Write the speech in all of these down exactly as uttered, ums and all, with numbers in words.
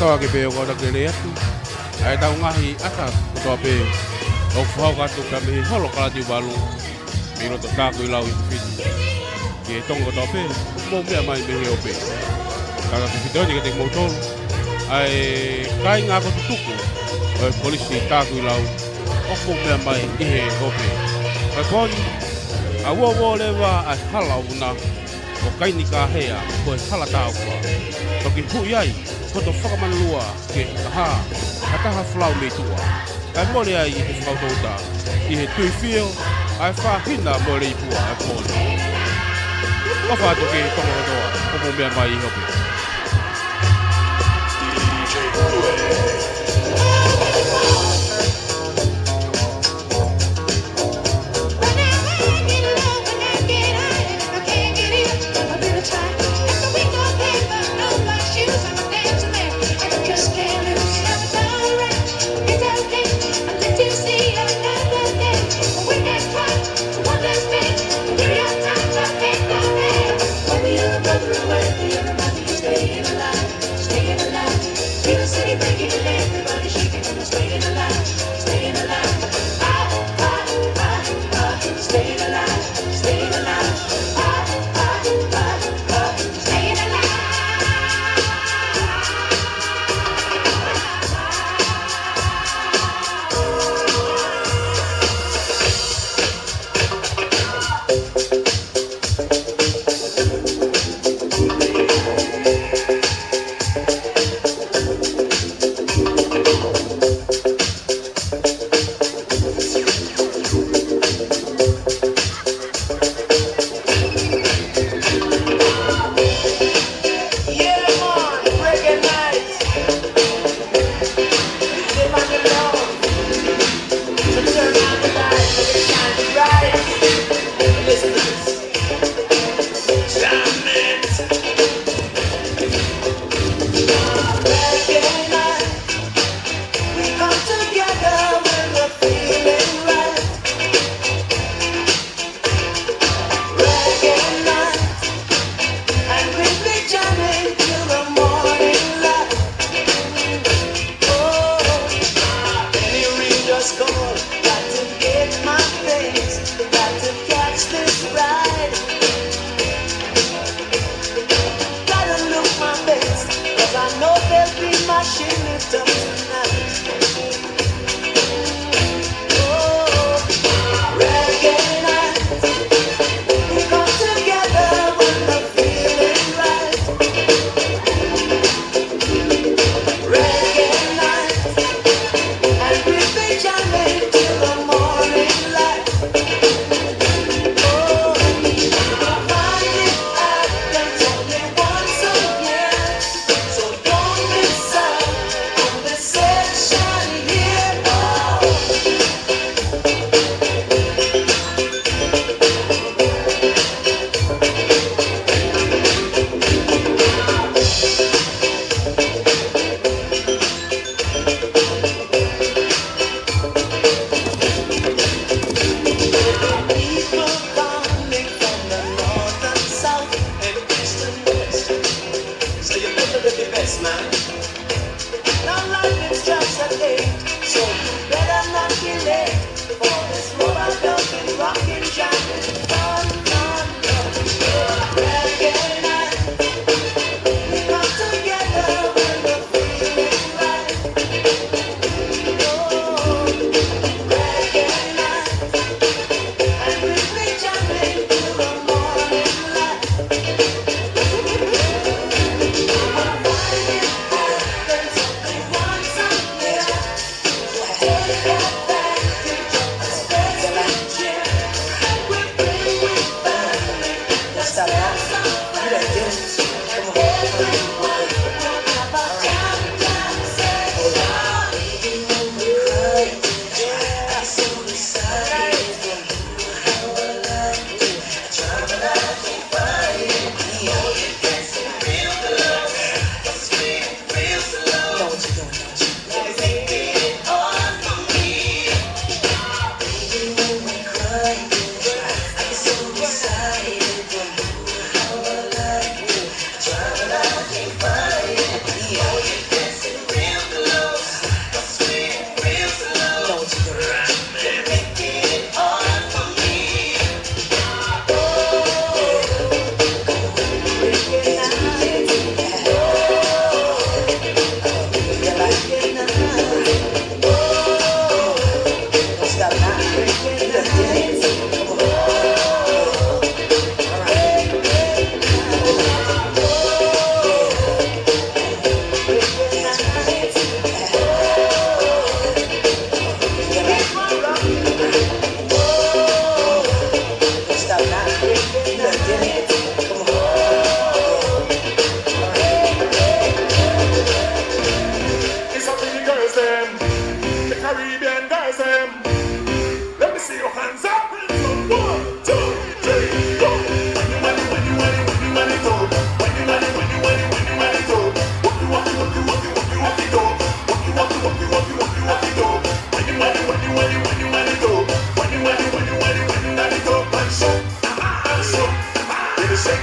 Ka ke pehē ʻoku ʻatā ke lea atu ʻa ʻetau ngaahi ʻata kotoa pē ʻoku fakahoko atu pea mei he holo Kalatiuvalu, mei loto Takuilau ʻi Tefito, ki he Tonga kotoa pē ʻoku mou meʻa mai mei he ope. Ka tau tefito eni kiate kimoutolu ʻa e kāinga ako tutuku ʻo e Kolisi Takuilau ʻoku mou meʻa mai ʻi he ope. Ko e pō ni, ʻa uouo leva ʻa e hala ʻo Vuna, ʻo Kainikahea ko e hala tāufa. Toki huʻi ai hoto fakamanulua ke ka hā ha taha folau mei tuʻa, kae mole ai ʻi he fakautouta ʻi he Tuifio ʻa e Fāhina mo e Leipua ʻa e pō ni. ʻOfa atu ki he Tonga kotoa ʻoku mou meʻa mai ʻi he ope.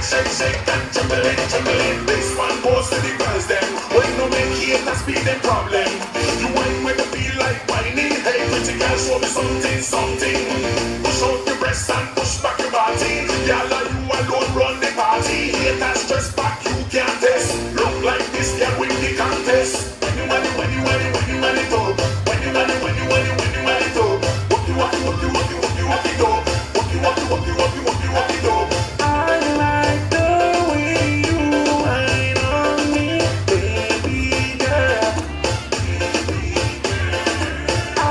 Shake, shake and trembling, trembling. This one goes to the girls them. When you make it, that's be the problem. You wine when you feel like whining. Hey, pretty girl, show me something, something. Push out your breast and push back your body. Girl, are you alone run the party? Haters just back, you can't test. Look like this girl win the contest. When you want it, when you want it, when you want it, oh. When you want it, when you want it, when you want it, oh. Walk you, walk you, walk you, walk you, walk you, walk it, oh. Walk you, walk you, walk you, walk you, walk you, walk it, oh. I like the way you wine on me, baby girl. I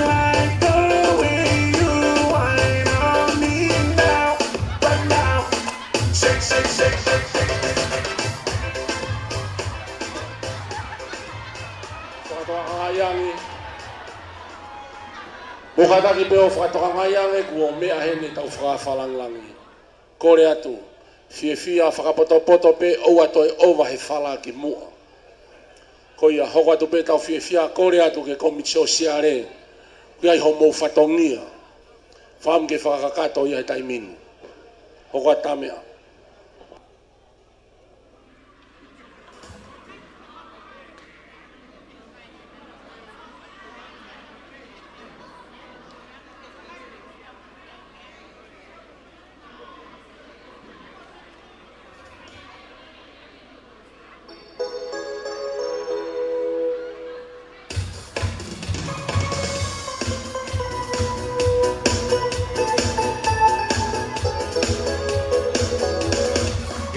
like the way you wine on me now, right now. Shake, shake, shake, shake, shake, shake, shake. Fakatokangaʻi ange. Mou kātaki pē ʻo fakatokangaʻi ange kuo meʻa heni ʻetau fakafalanglangi. Kole atu, fiefia fakapotopoto pē ʻoua toe ʻova he fala ki muʻa. Ko ia, hoko atu pē ʻetau fiefia, kole atu ki he kōmiti sōsiale, ʻoku ʻi ai hoʻomou fatongia. Fakaʻamu ke fakakakato ia he taimi ni. Hoko atu e meʻa.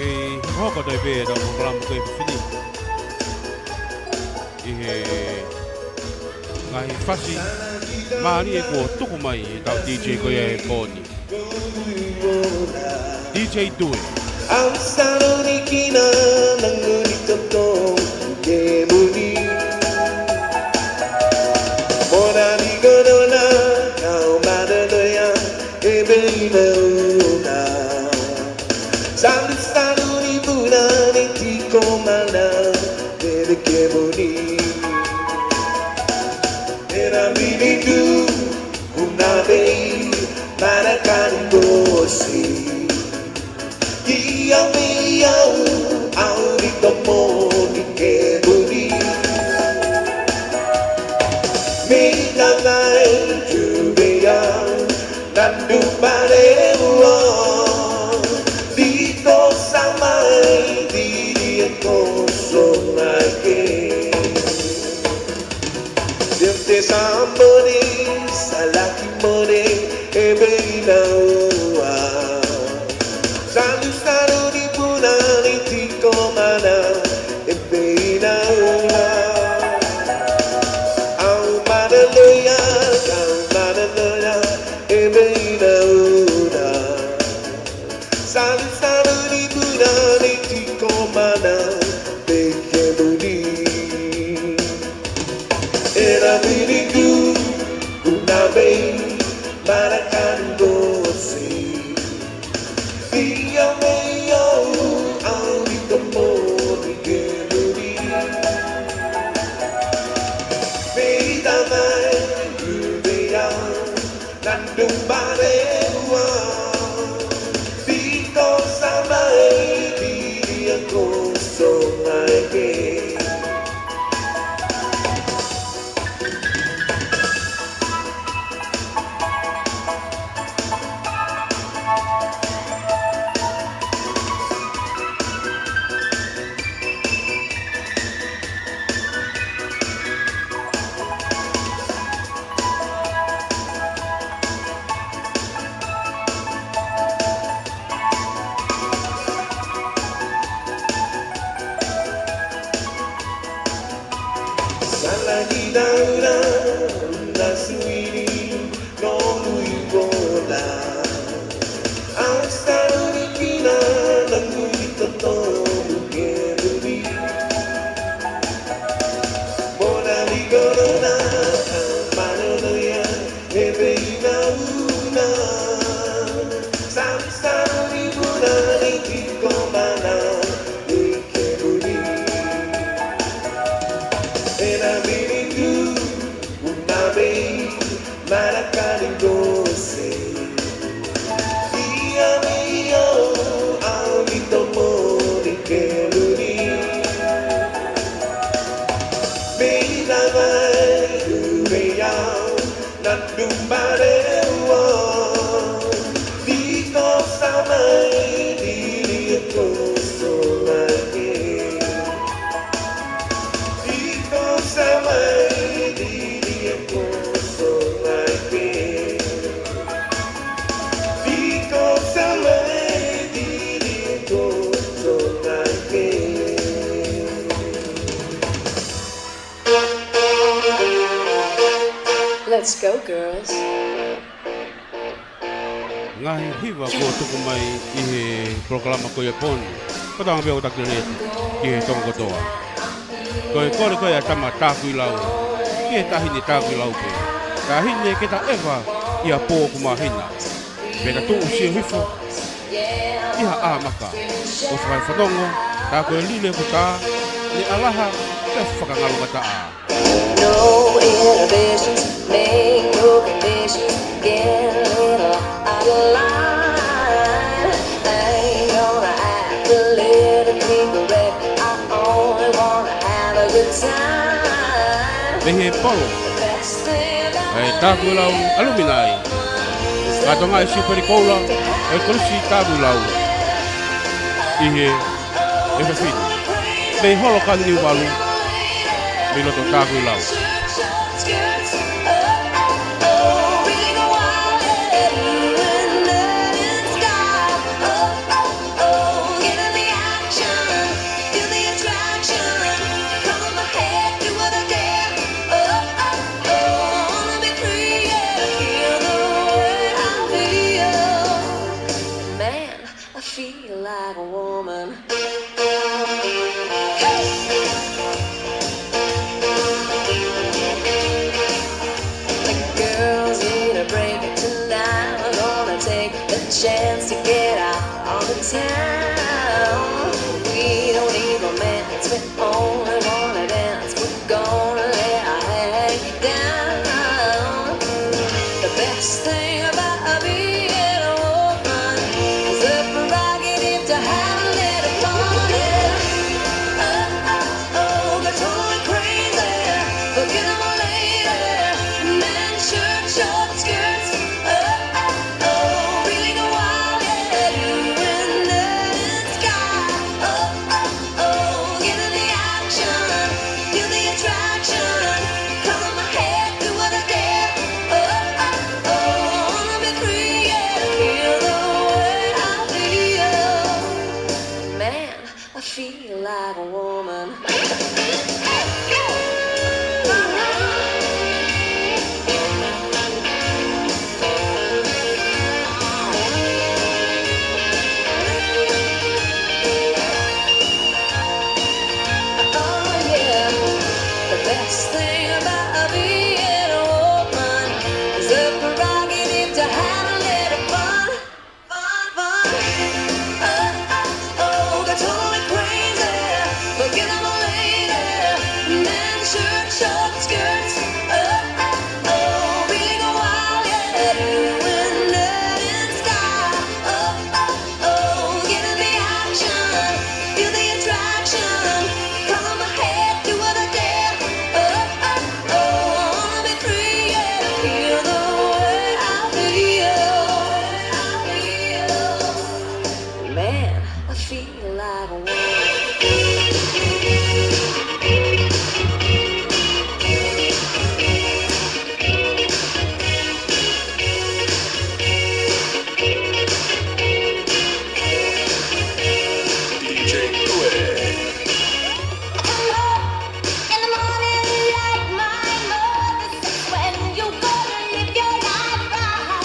Kei hokohoko atu pē ʻetau polokalama ko e fefine. ʻI he ngaahi fasi mālie kuo tuku mai ʻe he kau D J ko ia he pō ni. D J Tue. Au Saloniki na nanguni toto ke muni. Mona ni konona kau mana noia e meina una. Salu, salu ni puna ni tiko mana te ke muni. Era mini tu, una vei, mana kani kosi. Ia mei au, au ni tomo ni ke muni. Mei na ngai tu mei au, Nandu pare ua, dito samai, didi e koso ngai ke. Diente sambori, salaki more, e beina ua. Salu salu ni puna ni tiko mana, e beina ua. Au mana loia, au mana loia, e beina ua. Salu salu ni puna ni tiko mana, te ke muni. Era mini tu, una vei, mana kani kosi. Ia mei au, au ni tomo ni ke muni. Mei tamai, mei au. Nandu pare ua, dito samai, didi e koso ngai ke. Salaki daura, na suini, no lui bola. Au Saloniki na nanguni toto ke muni. Mona ni konona, au mana noia, e beina una. Salu salu ni puna ni tiko mana, e ke muni. Era mini tu, una vei, mana kani kosi. Ia mei au, au ni Let's go, girls. Ngaahi hiva kuo tuku mai ʻi he polokalama ko ia ʻo e pō ni. Ko e tanga pē ʻo e taki lelei ki he Tonga kotoa. Ko e kole ko ia ʻa e tama Takuilau ki he taʻahine Takuilau pē. Taʻahine ke ta ʻeva ʻi ha pō ʻoku māhina. Pea ta tuʻu sio hifo ʻi ha ʻā maka ʻo fakafanongo, tā ko e lile ʻoku tā, ne ʻalaha pea fakangalongataʻa. No inhibitions, make no conditions, get a little out of line. I ain't gonna act politically correct, I only wanna have a good time. Mei he polo ʻa e Takuilau Alumni, ka Tonga ʻi Siupeli Koula ʻo e Kolisi Takuilau ʻi he efiafi ni. Mei Holo Kāniniu Valu, mei loto Takuilau. Man, I feel like a woman. The girls need a break tonight. We're gonna take the chance to get out on the town. We don't need romance, we only wanna dance. We're gonna let our hair hang down. The best thing about being a woman is the prerogative to have a little fun. Oh, oh, oh, go totally crazy. Forget 'em all later. Men, shirt, short skirts. Oh, oh, oh, really go wild, yeah. You and the sky. Oh, oh, oh, get in the action. Feel the attraction. Color my hair, do what I dare. Oh, oh, oh, wanna be free, yeah. Feel the way I feel. Man, I feel like a woman. Oh, yeah. The best thing about being a woman is the prerogative to have a little fun. Fun, fun. Oh, oh, oh, go totally crazy. Forget 'em all later. Men, shirt, short skirts. Oh, oh, oh, really go wild, yeah. You and the sky. Oh, oh, oh, get in the action. Feel the attraction. Color my hair, do what I dare. Oh, oh, oh, I wanna be free, yeah. Feel the way I feel. Man, I feel like a woman. D J Louis. Hello, in the morning, like my mother says, when you gonna live your life right?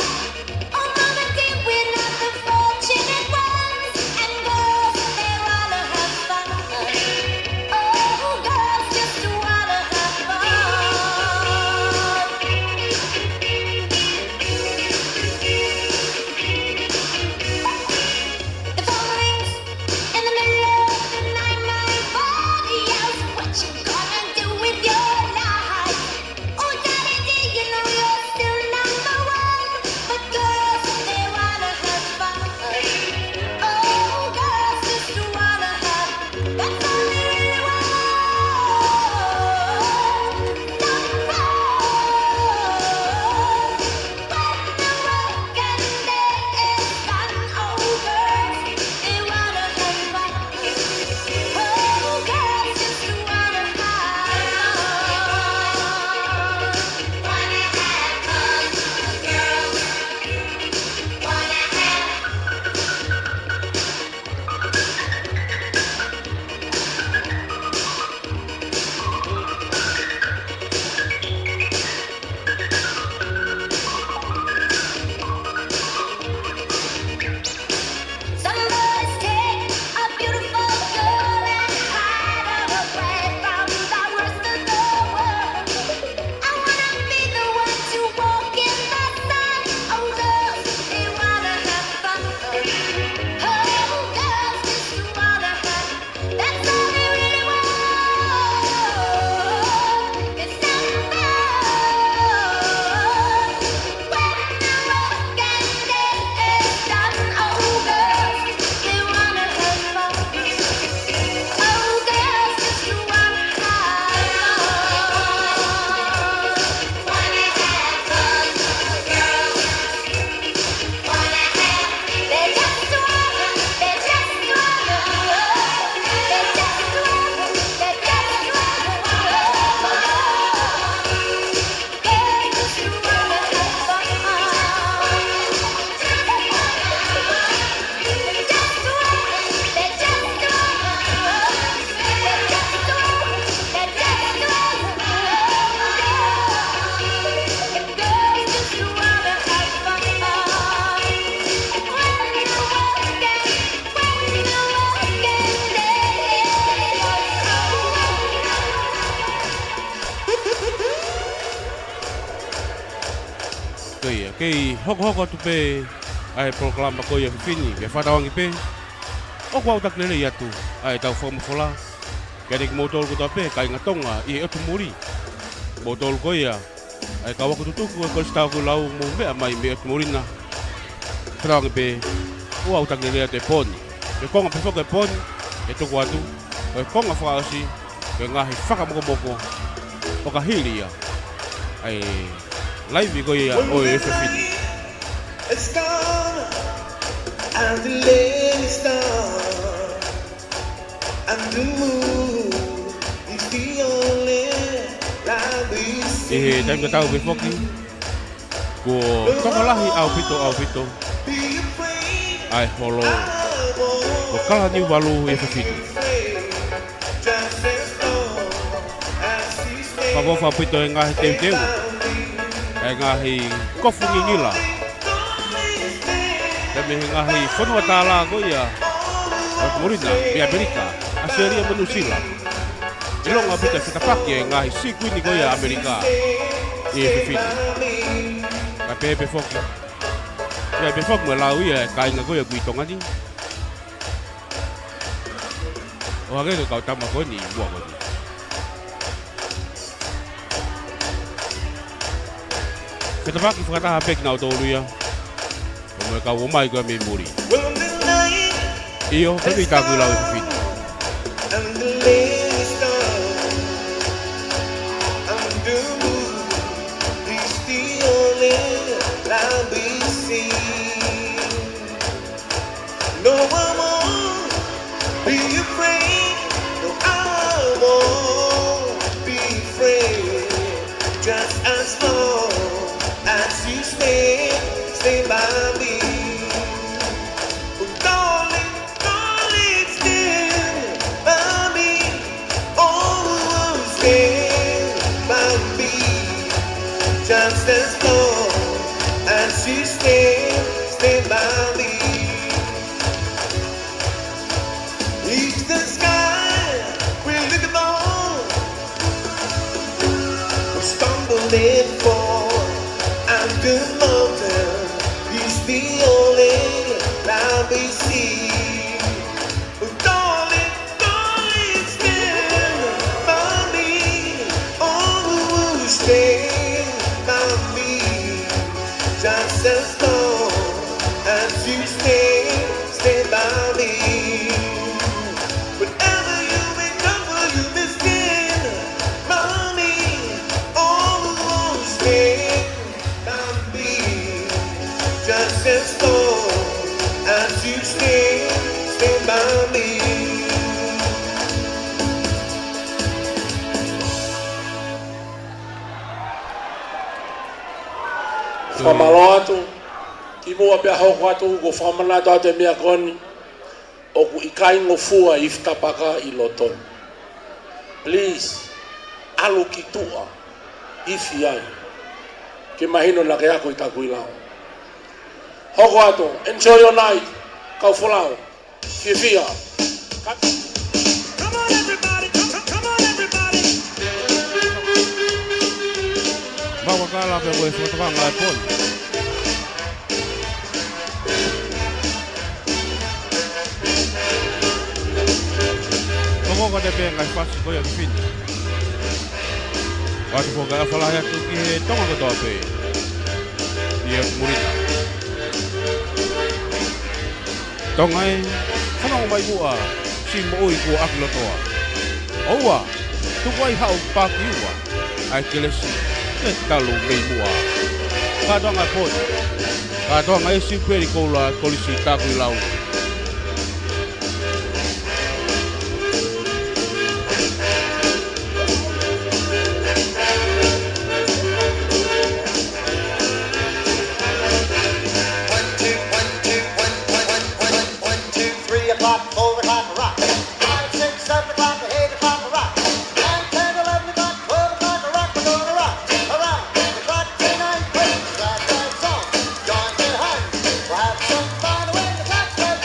Oh, mama dear, we're not the fortunate ones, and girls, they wanna Kei hokohoko atu pē ʻa e polokalama ko ia ʻa e efiafi ni, ke fakatauange pē ʻoku ou taki lelei atu ʻa ʻetau fakamolemole kiate kimoutolu kotoa pē kāinga Tonga ʻi he ʻotu muli. Moutolu ko ia ʻa e kau ako tutuku ʻa e Kolisi Takuilau ʻoku mou meʻa mai mei he ʻotu muli na. Fakatauange pē ʻoku ou taki lelei atu he pō ni, he konga pē foki ʻo e pō ni, ʻe tuku atu ko e konga fakaʻosi, ko e ngaahi fakamokomoko ʻo ka hili ia ʻa e laivi ko ia ʻo e efiafi ni. It's gone, and the lady star, and the moon is the only light we see. ʻI he taimi tatau pē foki, kuo tokolahi ʻaupito, ʻaupito ʻa e holo ʻo Kalaniuvalu ʻi he efiafi ni. Fakaʻofoʻofa ʻaupito e ngaahi teuteu, e ngaahi kofu ngingila, pea mei he ngaahi fonua tālā ko ia ʻo e ʻotu muli na, mei ʻAmelika, ʻAositelēlia mo Nuʻusila. ʻIlonga ʻaupito e fetapaki e ngaahi sikuini ko ia ʻa ʻAmelika ʻi he efiafi ni. Ka pehē pē foki, pehē pē foki mo e lau ia ʻa e kāinga ko ia ʻoku ʻi Tonga ni. ʻO hangē ko e kau tama ko eni ʻi muʻa ko eni. Fetapaki fakataha pē kinautolu ia, pea mo e kau ō mai ko ia mei muli. ʻIo, pea mei Takuilau ʻi he efiafi ni. No, I won't be afraid. No, I won't be afraid. Just as long as you stand, stand by me. Oh, darling, darling, stand by me. Oh, stand by me. Just as long as you stand, stand by me. He's the sky we're looking for. We stumble and fall and the mountain is the only light we see. Darling, darling, stand by me. Oh, stand by me. Just as long as you stand, stand by me. Whatever you may come for, you may stand by me. Oh, stand by me. Just as long as you stand, stand by me. Fakamālō atu. Kimuʻa pea hoko atu, ʻoku ou fakamanatu atu e meʻa ko eni. ʻOku ʻikai ngofua e ifi tapaka ʻi loto. Please, ʻalu ki tuʻa, ifi ai. Ke mahino naʻa ke ako ʻi Takuilau. Hoko atu, enjoy your night, kau folau. Fiefia. Come on, everybody. Come, come, come on, everybody. Mau kakala pē ko e fakatokanga e pō ni. Ko e konga ʻo e pē ngaahi fasi ko ia ʻa e efiafi ni. ʻOatu foki e ʻofa lahi atu ki he Tonga kotoa pē ʻi he ʻotu muli na. Tonga ē, fanongo mai muʻa, siʻi moʻui kuo ʻaki lotoa. ʻOua, tuku ai haʻo pakiua ʻa e kelesi ke talu mei muʻa. Kātoanga e pō ni. Kātoanga e siupeli koula Kolisi Takuilau. One, two, one, two, one, one, one, one, one, two, three o'clock, four o'clock, rock. Five, six, seven o'clock, eight o'clock, rock. Nine, ten, eleven o'clock, twelve o'clock, rock. We're gonna rock around the clock tonight. Praise God, that song. Join the hunt. We'll have some fun when the clock strikes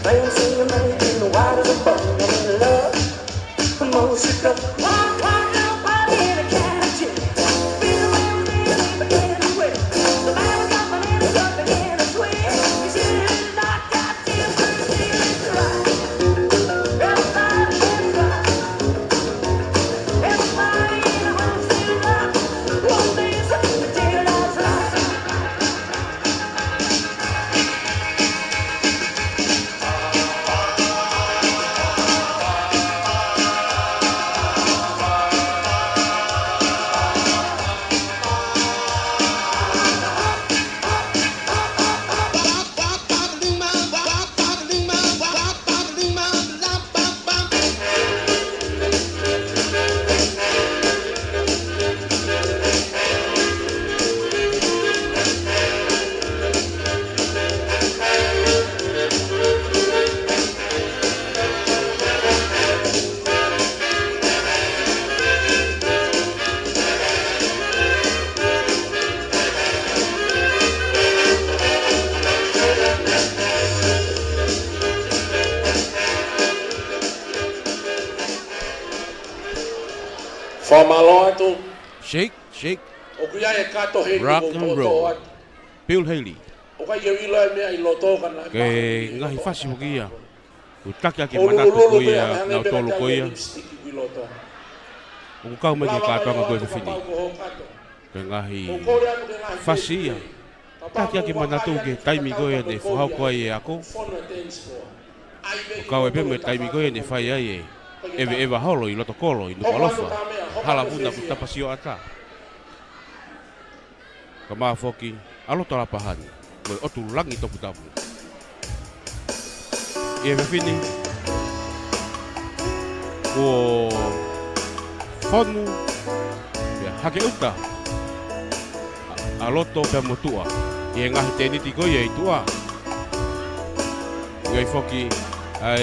I am singing, making the waters above. I'm in love. Most of the why, why, why, why, in a can of gin. Be the way we live, begin with. The man with the money, the stuff, begin to swing. You see, it's not got tears, but it's feeling right. Everybody, let's rock. Everybody in the house, let's rock. Won't dance until the daylight. Fakamālō atu. Shake, shake. ʻOku ʻi ai e kato heni. Rock and roll. Bill Haley. ʻOku ʻikai ke u ʻilo e meʻa ʻi loto ka naʻe ke ngaahi fasi foki ia. ʻOku taki ʻaki e manatu ko ia, naʻa tolu ko ia. ʻOku kau mai ki he kātoanga ko e fefine. Ke ngaahi fasi ia. Taki ʻaki e manatu ki he taimi ko ia ne fakahoko ai e ako. ʻOku kau ai pē mo e taimi ko ia ne fai ai e ʻeveʻeva holo ʻi loto kolo ʻi Nukuʻalofa. Hala vuna ʻoku tapa sioʻata. Ka mā foki, ʻa loto Lapahani, mo e ʻotu langi toputapu. ʻI he fefine, kuo fonu, pea hake ʻuta, ʻa, ʻa loto pea mo tuʻa, ʻi he ngaahi tēniti ko ia ʻi tuʻa. ʻI ai foki, ʻa e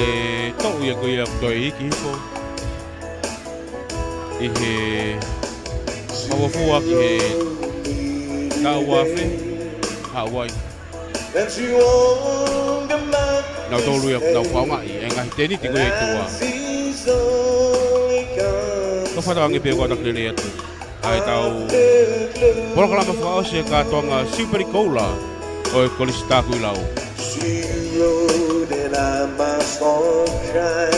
toʻu ia ko ia ʻoku toe iiki hifo. ʻI he fakafuofua ki he taʻu ua afe, haʻu ai. Naʻa tolu ia, naʻa faongaʻi, e ngaahi tēniti ko ia ʻi tuʻa. Ko fata ange pē ko ʻetau lele atu. ʻA ʻetau polokalama fakaʻosi e kātoanga Siupeli Koula ʻo e Kolisi Takuilau. She wrote and I must all cry.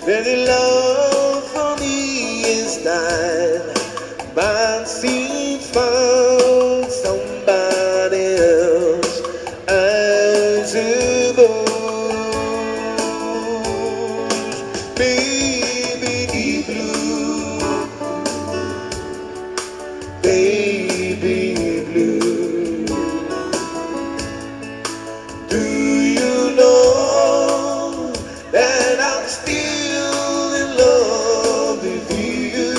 That the love for me is died, but she found somebody else, I suppose. Baby blue, baby blue. Do you know that I'm still in love with you?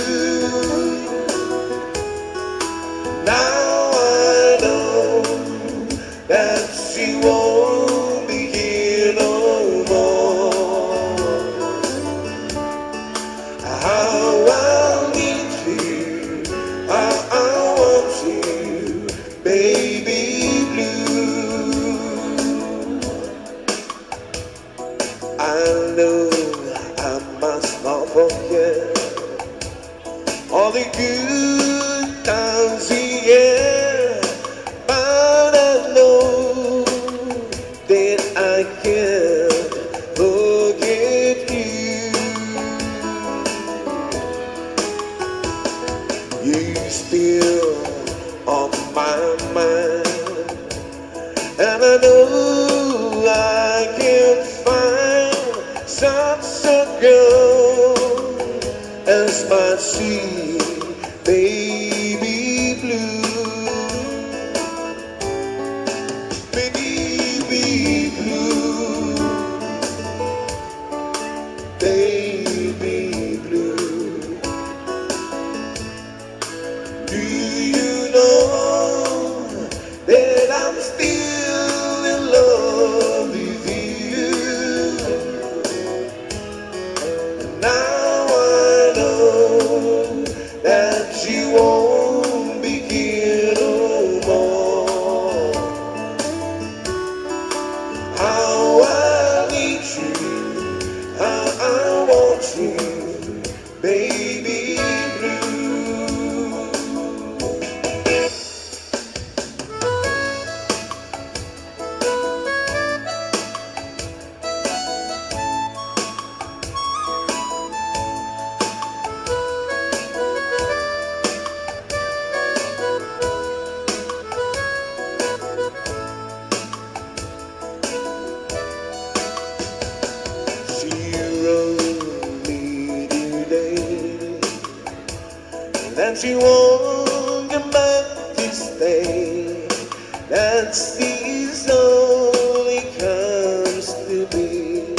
Now I know that she won't be here no more. How I need you, how I want you, baby blue. I know I must not forget all the good times we had, but I know that I can't forget you. You still on my mind. And I know I can't find such a girl as my sweet baby blue. Baby blue, baby blue. Do you know that I'm still in love with you? Now I know that you won't She won't come back this day. That this only comes to be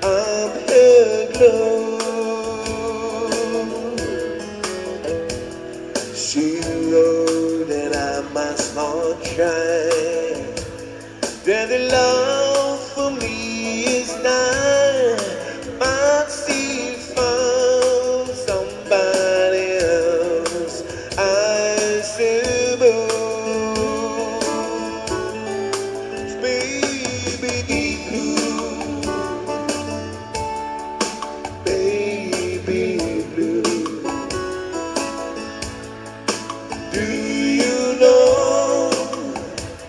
of her glow. She wrote that I must not try. That the love for me is done, but she found somebody else, I suppose. Baby blue, baby blue. Do you know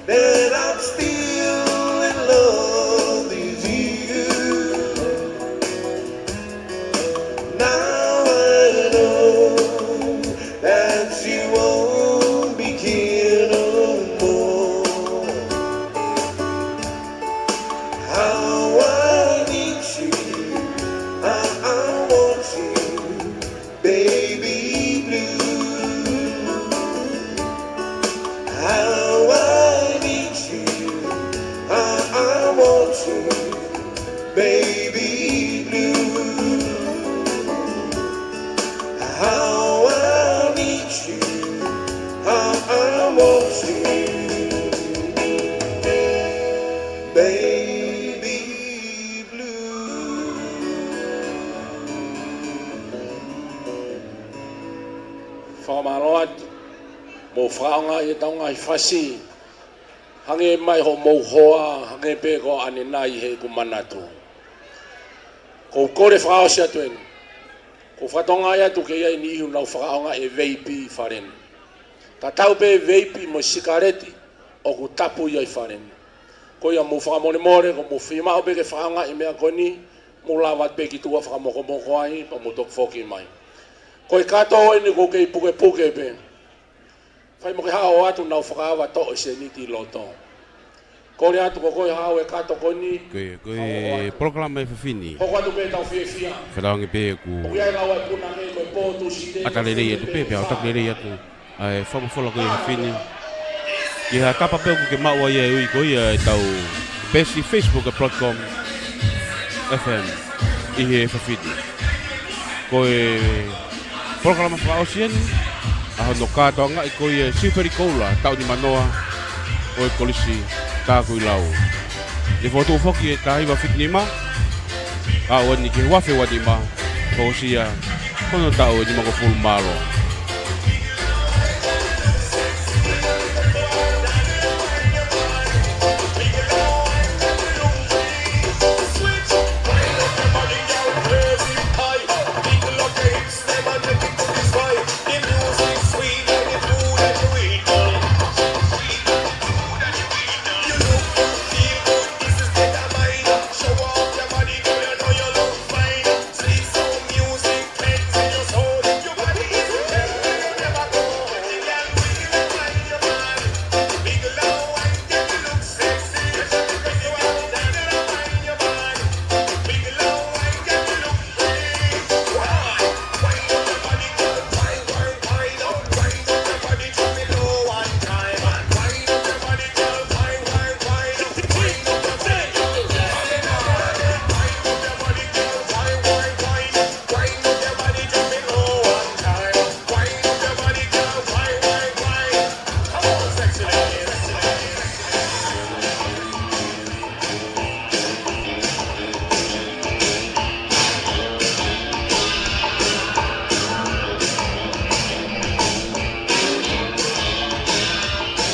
that I'm still in love with you? Now I know that you won't be here no more. How I need you, how I want you, baby blue. How I need you, how I want you, baby blue. How I need you, how I want you, baby blue. Fakamālō atu, mou fakaʻaongaʻi ʻetau ngaahi fasi, hangē mai hoʻomou hoa, hangē pē ko ʻanenai heʻeku manatu. Ko u kole fakaʻosi atu eni, ko u fakatokangaʻi atu ke ʻi ai e niʻihi ʻoku nau fakaʻaongaʻi e veipi ʻi fale ni. Tatau pē veipi mo e sikaleti ʻoku tapu ia ʻi fale ni. Ko ia mou fakamolemole, ko mou fiemaʻu pē ke fakaʻaongaʻi e meʻa ko eni, mou lava pē ki tuʻa fakamokomoko ai, pea mou toki foki mai. Ko e kātoa eni ʻoku kei pukepuke pē. Fai mo ke haʻu atu nau fakaava toʻo e sēniti ʻi loto. Kole atu ko koe haʻu e kātoa ko eni. Ko e, ko e polokalama ʻa e efiafi ni. Hoko atu pē ʻetau fiefia. Fetaongi pē ku. ʻOku ʻi ai e lau ʻa e punake ko e pō Tūsite. ʻAta lelei atu pē, pea ʻoku ʻalu lelei atu ʻa e fakafola ko e efiafi ni. Ki ha tapa pē ʻoku ke maʻu ai e ui ko ia ʻetau peesi Facebook ʻa e Broadcom F M ʻi he efiafi ni. Ko e polokalama fakaʻosi eni ʻa hono kātoangaʻi ko ia e Siupeli Koula taʻu nimanoa ʻo e Kolisi Takuilau. Ne fokotuʻu foki ʻi he taha hiva fitu nima, aʻu eni ki he ua afe ua nima, fakaʻosi ia hono taʻu ʻe nimangofulu mā ua.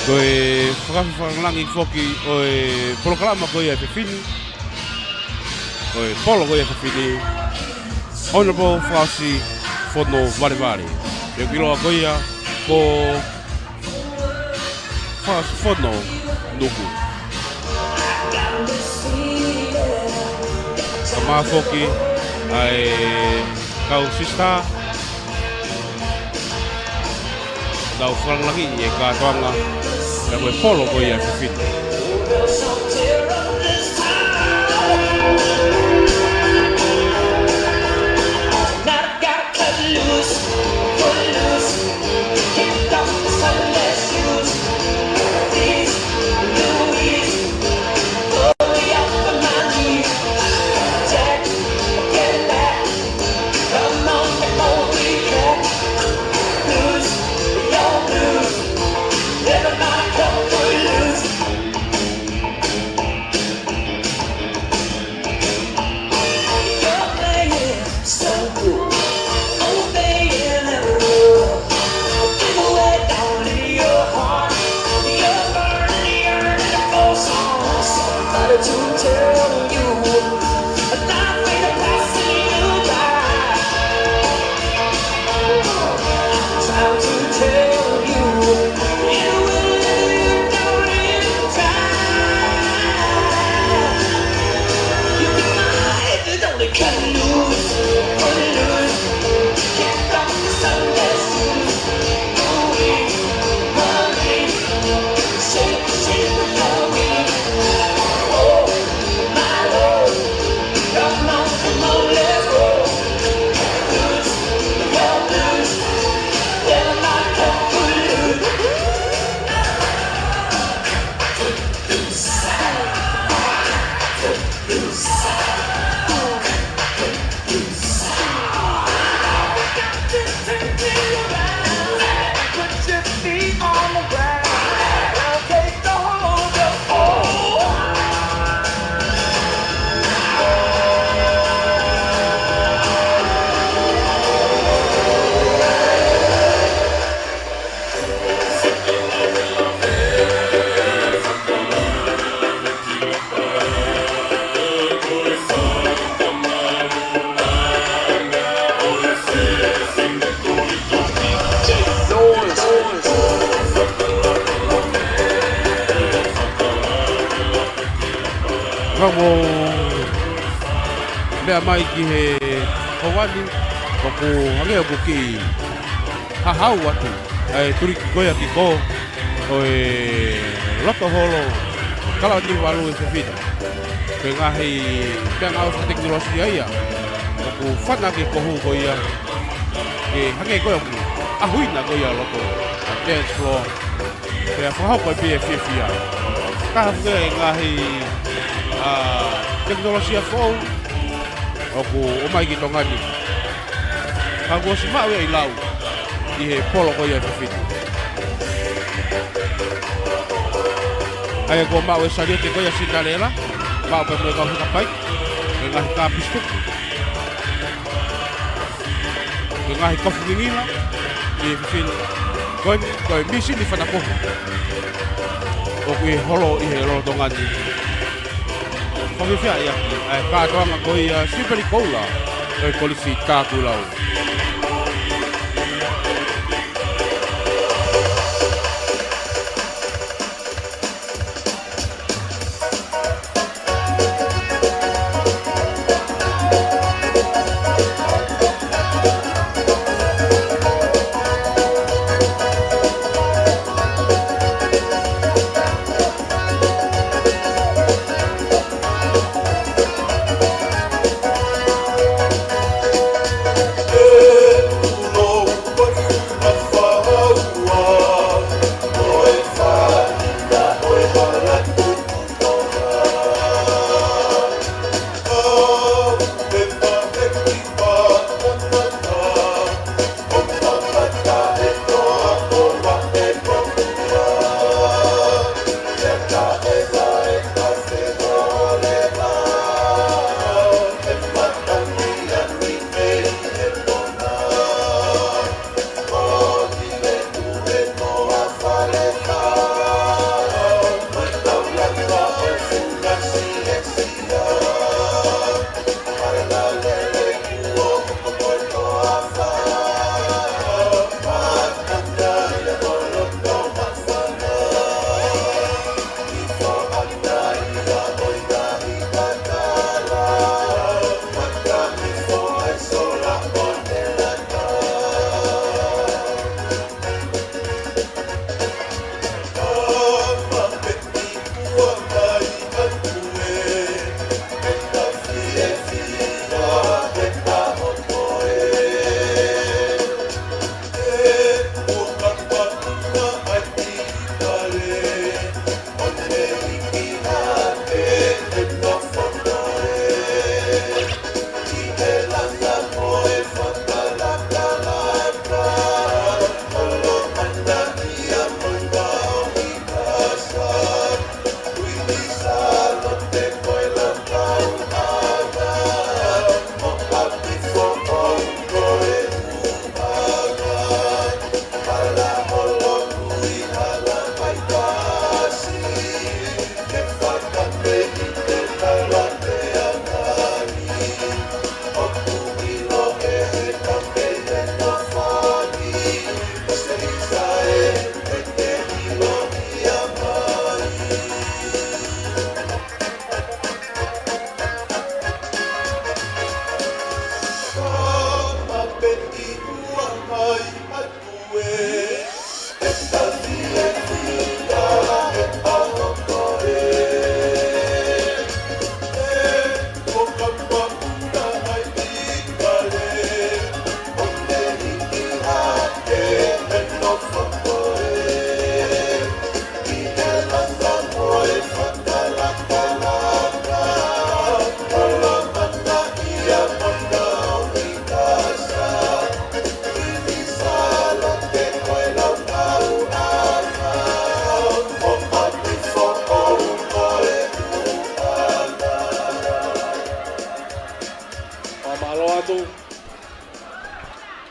Ko e fakafeʻiloaki foki ʻo e polokalama ko ia ʻa e efiafi ni, ʻo e polo ko ia ʻa e efiafi ni, Honorable Fakaʻosi Fono Valevale. Pea ʻoku ʻiloa ko ia ko Fakaʻosi Fono Nuku. Kae ʻumaʻā foki ʻa e kau sisitā, nau fakalāngilangiʻi e kātoanga, pea ko e polo ko ia ʻa e efiafi ni. Not got cut loose, cut loose. Ka mou lea mai ki he ʻaho ni, ʻoku hangē ʻoku kiʻi hahau atu ʻa e tuliki ko ia ki kō ʻo e loto holo Kalaniuvalu ʻi Fefine. Ko e ngaahi peau fakatekinolosia ia ʻoku fana ki he kohu ko ia, ke hangē ko ia ʻoku ʻahuina ko ia loto ʻa e dance floor. Pea fakahoko ai pē ʻa e fiefia. Taha foki e ngaahi, ā, tekinolosia foʻou ʻoku ʻomai ki Tonga ni. Ka kuo ʻosi maʻu ia ʻi lau ʻi he polo ko ia ʻi Fefine. ʻA ia kuo maʻu e saliote ko ia Cinderella, maʻu pē mo e kau hikapai, mo e ngaahi kāpisi tupu, mo e ngaahi kofu ngingila ʻi Fefine. Ko eni, ko e mīsini fana kohu ʻoku holo ʻi he lolotonga ni. Ko e fiefia ia, ʻa e kātoanga ko ia Siupeli Koula ʻo e Kolisi Takuilau. Mālō atu.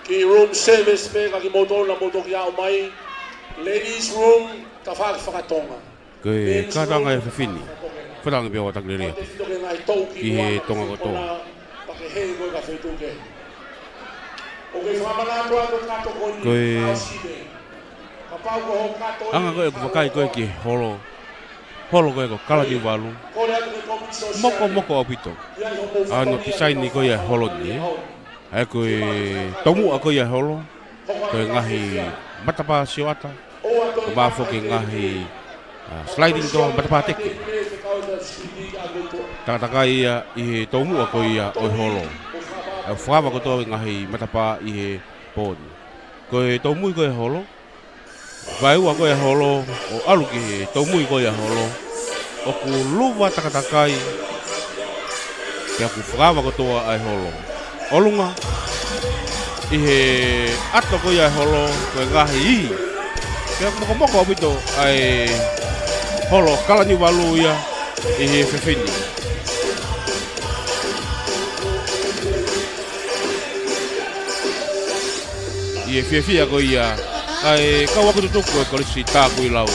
Ki room service pē ka kimoutolu naʻa mou toki aʻu mai. Ladies room, tafaʻaki fakatonga. Ko e kātoanga ʻa e fefine. Fakatangi pē ʻo Takilelea ki he Tonga kotoa. Ko e anga ko ē ʻoku vakai ko ē ki he holo. Holo ko ē ko Kalaniuvalu. Mokomoko ʻaupito. ʻA hono tisaini ko ia e holo ni, ē. ʻA ia ko e tomuʻa ko ia e holo, ko e ngaahi matapā sioʻata, ko e mafoki ngaahi, ā, sliding door, matapā teke. Takatakai ia ʻi he tomuʻa ko ia ʻo e holo. ʻA ia ʻoku fakaava kotoa e ngaahi matapā ʻi he pō ni. Ko e tomui ko ia e holo, vaeua ko ia e holo, ʻo ʻalu ki he tomui ko ia e holo, ʻoku luva takatakai, pea ʻoku fakaava kotoa ʻa e holo. ʻOlunga, ʻi he ʻato ko ia e holo, ko e ngaahi ihi. Pea ʻoku mokomoko ʻaupito ʻa e holo Kalaniuvalu ia ʻi he fefine. ʻI he fiefia ko ia ʻa e kau ako tutuku ʻo e Kolisi Takuilau.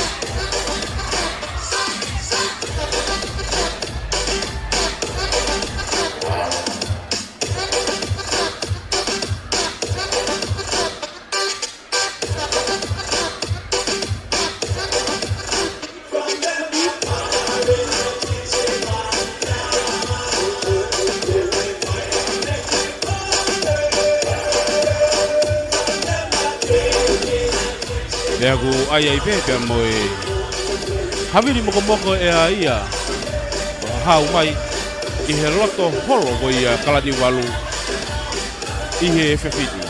Pea ʻoku ʻai ai pē pea mo e havili mokomoko ʻa ia ʻoku hau mai ʻi he loto holo ko ia Kalaniuvalu ʻi he fefine.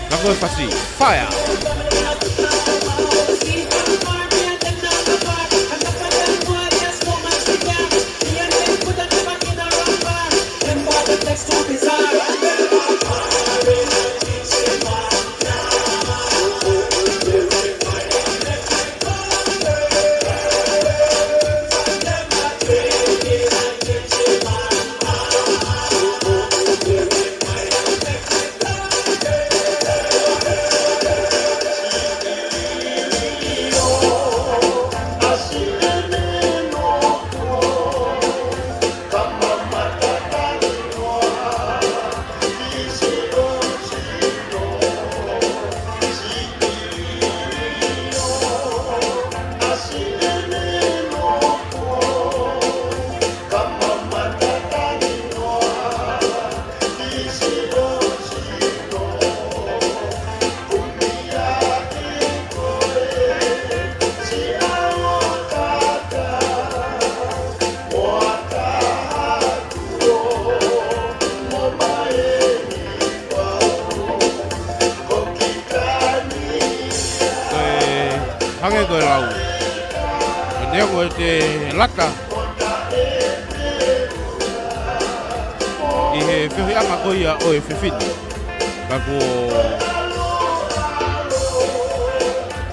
Ka ko e fasi, fire! Ko e hangē ko e lau, ʻe neongo ʻete lata ʻi he feohiʻanga ko ia ʻo e fefine, ka kuo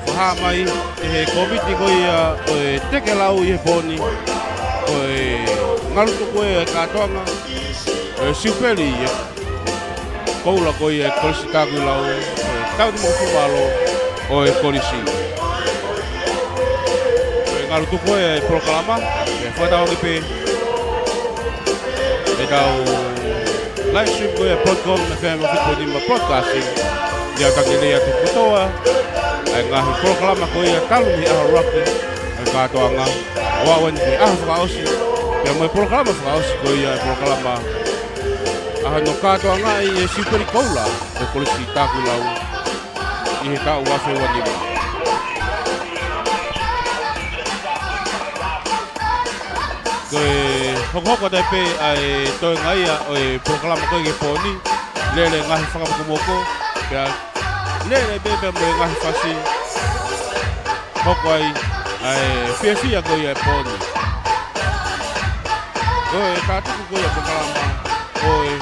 fakahā mai ʻe he kōmiti ko ia ʻo e Tekelau ʻi he pō ni, ko e ngalu tuku ē ʻa e kātoanga ʻo e siupeli ia koula ko ia ʻa e Kolisi Takuilau, ʻo e taʻu nimangofulu mā ua ʻo e kolisi. Ko e ngalu tuku ē ʻa e polokalama, ʻe fakatauange pē ʻetau live stream ko ia Broadcom F M fitu poini nima Broadcasting, ʻi he ʻaho ni ʻe tuku kotoa ʻa e ngaahi polokalama ko ia talu mei he ʻaho ʻuluaki ʻa e kātoanga, ʻo aʻu eni ki he ʻaho fakaʻosi, pea mo e polokalama fakaʻosi ko ia e polokalama ʻa hono kātoangaʻi e siupeli koula ʻo e Kolisi Takuilau ʻi he taʻu ua afe ua nima. Ko e hokohoko atu ai pē ʻa e toenga ia ʻo e polokalama ko ē ki he pō ni, lele ngaahi fakamokomoko, pea lele pē pea mo e ngaahi fasi, hoko ai ʻa e fiefia ko ia e pō ni. Ko e tātuku ko ia polokalama ʻo e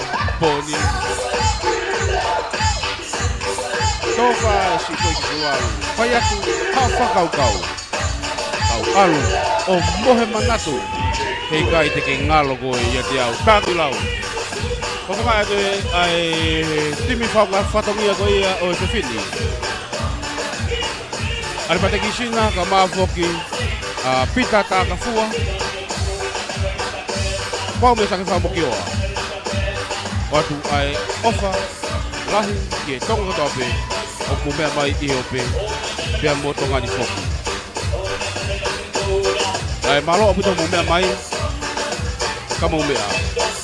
pō ni. Tō fā e siʻi ko e ki kualu. Fai atu, haʻu fakakaukau. Kau ʻalu ʻo mohe manatu. He ʻikai te ke ngalo koe ʻiate au. Taki lau. Ko ka ʻa e, ʻa e timi faka-, fatongia ko ia ʻo e fefine. ʻAlipate Kisina, kae ʻumaʻā foki ʻa Pita Takafua. Pau mo Sake Fakamokioa. ʻOatu ʻa e ʻofa lahi ki he Tonga kotoa pē ʻoku mou meʻa mai ʻi he ope, pea mo Tonga ni foki. Kae mālō ʻaupito hoʻomou meʻa mai, ka mou meʻa.